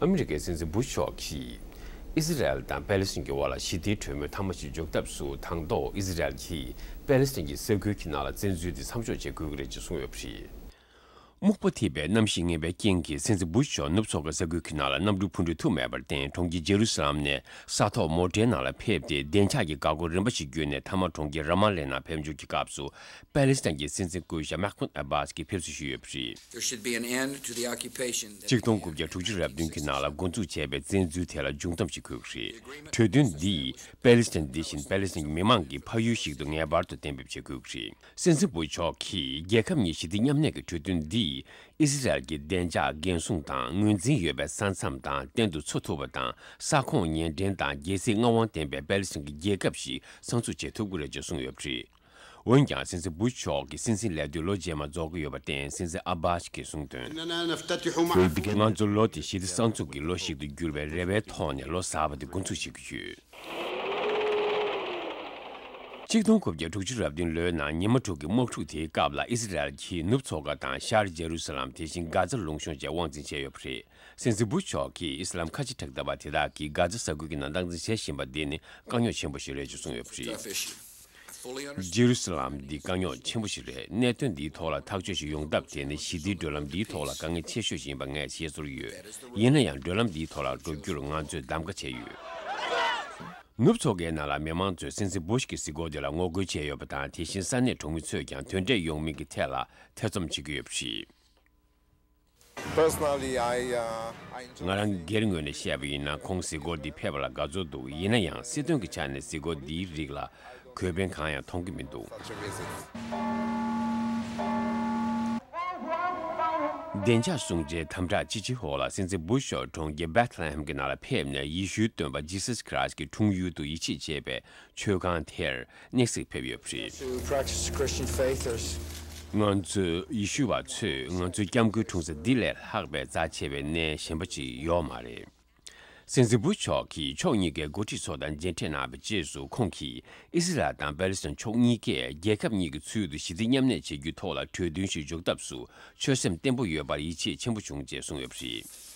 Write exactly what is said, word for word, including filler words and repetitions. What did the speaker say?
ཨ་མི་རི་ཀའི་སྲིད་འཛིན་བུ་ཤ་ཁྱི་ཨི་ཟི་རལ་དང་པེ་ལེ་སི་ཐན་གྱི་དབར་ལ་ཞི་བདེའི་གྲོས་མོལ་མཐའ་མ་ཞིག་འཇོག་ཐབས་སུ་དང་ཐོག་ཨི་ཟི་རལ་གྱིས་པེ་ལེ་སི་ཐན་གྱི་ས་ཁུལ་གྱི་ནང་ལ་བཙན་འཛུལ་དེ་མཚམས་འཇོག་བྱེད་དགོས་ཀྱི་རེད་ཅེས་གསུངས་ཡོད་པ་རེད། སྨུག་པ་འཐིབས་པའི་གནམ་གཤིས་ངན་པའི་རྐྱེན་གྱིས་སྲིད་འཛིན་བུ་ཤ་ནུབ་མཚོ་ཁ་ས་ཁུལ་གྱི་ནང་ལ་གནམ་གྲུ་འཕུར་འགྲོ་ཐུབ་མེད་པར་བརྟེན། གྲོང་ཁྱེར་ཇེ་རུ་སཱ་ལམ་ནས་ས་ཐོག་མོ་ཊའི་ནང་ལ་ཕེབས་ཏེ་བདེ་འཇགས་ཀྱི་འགག་སྒོ་རིམ་པ་ཞིག་བརྒྱུད་ནས་མཐའ་མ་གྲོང་ཁྱེར་ར་མ་ལེ་ནང་ཕེབས་འབྱོར་གྱི་སྐབས་སུ་པེ་ལེ་སི་ཐན་གྱི་སྲིད་འཛིན་སྐུ་ཞབས་མཱ་ཁུ་མུད་ཨ་བྷ་སི་གྱིས་ཕེབས་བསུ་ཞུས་ཡོད་པ་རེད། There should be an end to the occupation that ཆིག་སྟོང་དགུ་བརྒྱ་དྲུག་ཅུ་རེ་བདུན་གྱི་ནང་ལ་འགོ་འཛུགས་བྱས་པའི་བཙན་འཛུལ་དེ་ལ་མཇུག་བསྡོམས་ཤིག་འཁོད་ཀྱི་རེད། གྲོས་མཐུན་འདིས་པེ་ལེ་སི་ཐན་འདི་བཞིན་པེ་ལེ་སི་ཐན་གྱི་མི་མང་གི་ཕ་ཡུལ་ཞིག་ཏུ་ངེས་པར་དུ་གཏན་འབེབས་བྱེད་དགོས་ཀྱི་རེད། སྲིད་འཛིན་བུ་ཤ་ཁྱིས་རྒྱལ་ཁབ་གཉིས་ཞི་བདེ་མཉམ་གནས་ཀྱི་གྲོས་མཐུན་འདིས་ཨི་སི་རལ་གྱི་བདེ་འཇགས་འགན་སྲུང་དང་ངོས་འཛིན་ཡོད་པའི་ས་མཚམས་དང་གཏན་དུ་འཚོ་ཐུབ་པ་དང་ས་ཁོངས་ཉེ་འབྲེལ་དང་རྒྱལ་སྲིད་མངའ་དབང་ལྡན་པའི་པེ་ལེ་སི་ཐན་གྱི་རྒྱལ་ཁབ་ཞིག་གསར་འཛུགས་བྱེད་ཐུབ་ཀྱི་རེད་ཅེས་གསུངས་ཡོད་པ་རེད། འོན་ཀྱང་སྲིད་འཛིན་བུ་ཤ་ཁྱི་སྲིད་འཛིན་ལས་དུས་ལོ་རྗེས་མ་རྫོགས་ཀྱི་ཡོད་པར་བརྟེན། སྲིད་འཛིན་ཨ་བྷ་ཤི་གིས་གསུངས་དོན། ང་ཚོ་ལོ་དེ་ཞི་བདེ་གསར་འཛུགས་ཀྱི་ལོ་ཞིག་ཏུ་འགྱུར་བའི་རེ་བའི་ཐོག་ནས་ལོ་གསར་པ་དེ་འགོ་འཛུགས་བྱེད་ཀྱི་ཡོད། ཆིག་སྟོང་དགུ་བརྒྱ་དྲུག་ཅུ་རེ་བདུན་ལོའི་ནང་ཉི་མ་དྲུག་གི་དམག་འཁྲུག་དེའི་སྐབས་ལ་ཨི་སི་རལ་གྱིས་ནུབ་མཚོ་ཁ་དང་ཤར་ཇེ་རུ་སཱ་ལམ། དེ་བཞིན་གྷ་ཛ་ལུང་གཤོང་བཅས་དབང་འཛིན་བྱས་ཡོད་པ་རེད། སྲིད་འཛིན་བུ་ཤ་ཁྱིས་ཨི་སི་ལམ་ཁ་ཆེ་དྲག་ལྟ་བ་དེ་དག་གིས་གྷ་ཛ་ས་ཁུལ་གྱི་ནང་སྟངས་འཛིན་བྱེད་བཞིན་པ་འདི་ནི་དཀའ་རྙོག་ཆེན་པོ་ཞིག་རེད་ཅེས་གསུངས་ཡོད་པ་རེད། ཇེ་རུ་སཱ་ལམ་འདི་དཀའ་རྙོག་ཆེན་པོ་ཞིག་རེད། གནད་དོན་འདིའི་ཐོག་ལ་ཐག་གཅོད་ཞིག་ཡོང་ཐབས་དེ་ནི་ཞི་བདེའི་བགྲོད་ལམ་འདིའི་ཐོག་ལ་དཀའ་ངལ་ཆེ་ཤོས་ཤིག་ཡིན་པ་ངས་ཤེས་ཚོར་ཡོད། ཡིན་ན་ཡང་བགྲོད་ལམ་འདིའི་ཐོག་ལ་འགྲོ་རྒྱུར་ང་ཚོས་གདམ་ག་བྱས་ཡོད། ནུབ་མཚོ་ཁའི་ནང་ལ་མི་མང་ཚོས་སྲིད་འཛིན་བུ་ཤ་ཁྱི་གཟིགས་སྐོར་དེ་ལ་ངོ་རྒོལ་བྱས་ཡོད་པ་དང་། དེ་བཞིན་ས་གནས་གྲོང་མི་ཚོས་ཀྱང་དོན་འབྲས་ཡོང་མིན་གྱི་ཐད་ལ་ཐེ་ཚོམ་བྱེད་ཀྱི་ཡོད་པ་རེད། Personally, I, uh, I enjoy ང་རང་སྒེར་ངོས་ནས་བཤད་པ་ཡིན་ན། ཁོང་གཟིགས་སྐོར་འདི་ཕེབས་པ་ལ་དགའ་ཚོར་འདུག་ཡིན་ན་ཡང་སྲིད་དོན་གྱི་ཆ་ནས་གཟིགས་སྐོར་འདིའི་རིགས་ལ་དགོས་ཕན་གང་ཡང་མཐོང་གི་མི་འདུག་བདེ་འཇགས་སྲུང་བྱའི་དམ་དྲག་ཅི་ཆེ་འོག་ལ་སྲིད་འཛིན་བུ་ཤ་ཁྱི་གྲོང་ཁྱེར་བེ་ཐ་ལེ་ཧེམ་གྱི་ནང་ལ་ཕེབས་ནས། ཡེ་ཤུའི་སྟོན་པ་ཇི་སཱ་ཁྲི་སི་ཊི་གི་འཁྲུངས་ཡུལ་དུ་ཡིད་ཆེས་བྱེད་པའི་མཆོད་ཁང་དེར་གནས་གཟིགས་ཕེབས་ཡོད་པ་རེད། To practice the Christian faith, there's ང་ཚོ་ཡེ་ཤུ་བ་ཚོས་ང་ཚོའི་སྐྱབས་མགོན་འཁྲུངས་ས་འདི་ལས་ལྷག་པའི་རྩ་ཆེ་བའི་གནས་གཞན་པ་ཅིག་ཡོད་མ་རེད། སྲིད་འཛིན་བུ་ཤ་ཁྱིས་ཕྱོགས་གཉིས་ཀའི་འགོ་ཁྲིད་ཚོ་དང་མཇལ་འཕྲད་གནང་བའི་རྗེས་སུ། ཁོང་གིས་ཨི་སི་རལ་དང་པེ་ལེ་སི་ཐན་ཕྱོགས་གཉིས་ཀས་རྒྱལ་ཁབ་གཉིས་ཀྱི་ཚུལ་དུ་ཞི་བདེ་མཉམ་གནས་བྱེད་རྒྱུའི་ཐོག་ལ་གྲོས་མཐུན་ཞིག་འཇོག་ཐབས་སུ་ཆོད་སེམས་བརྟན་པོ་ཡོད་པར་ཡིད་ཆེས་ཆེན་པོ་བྱུང་ཅེས་གསུངས་ཡོད་པ་རེད།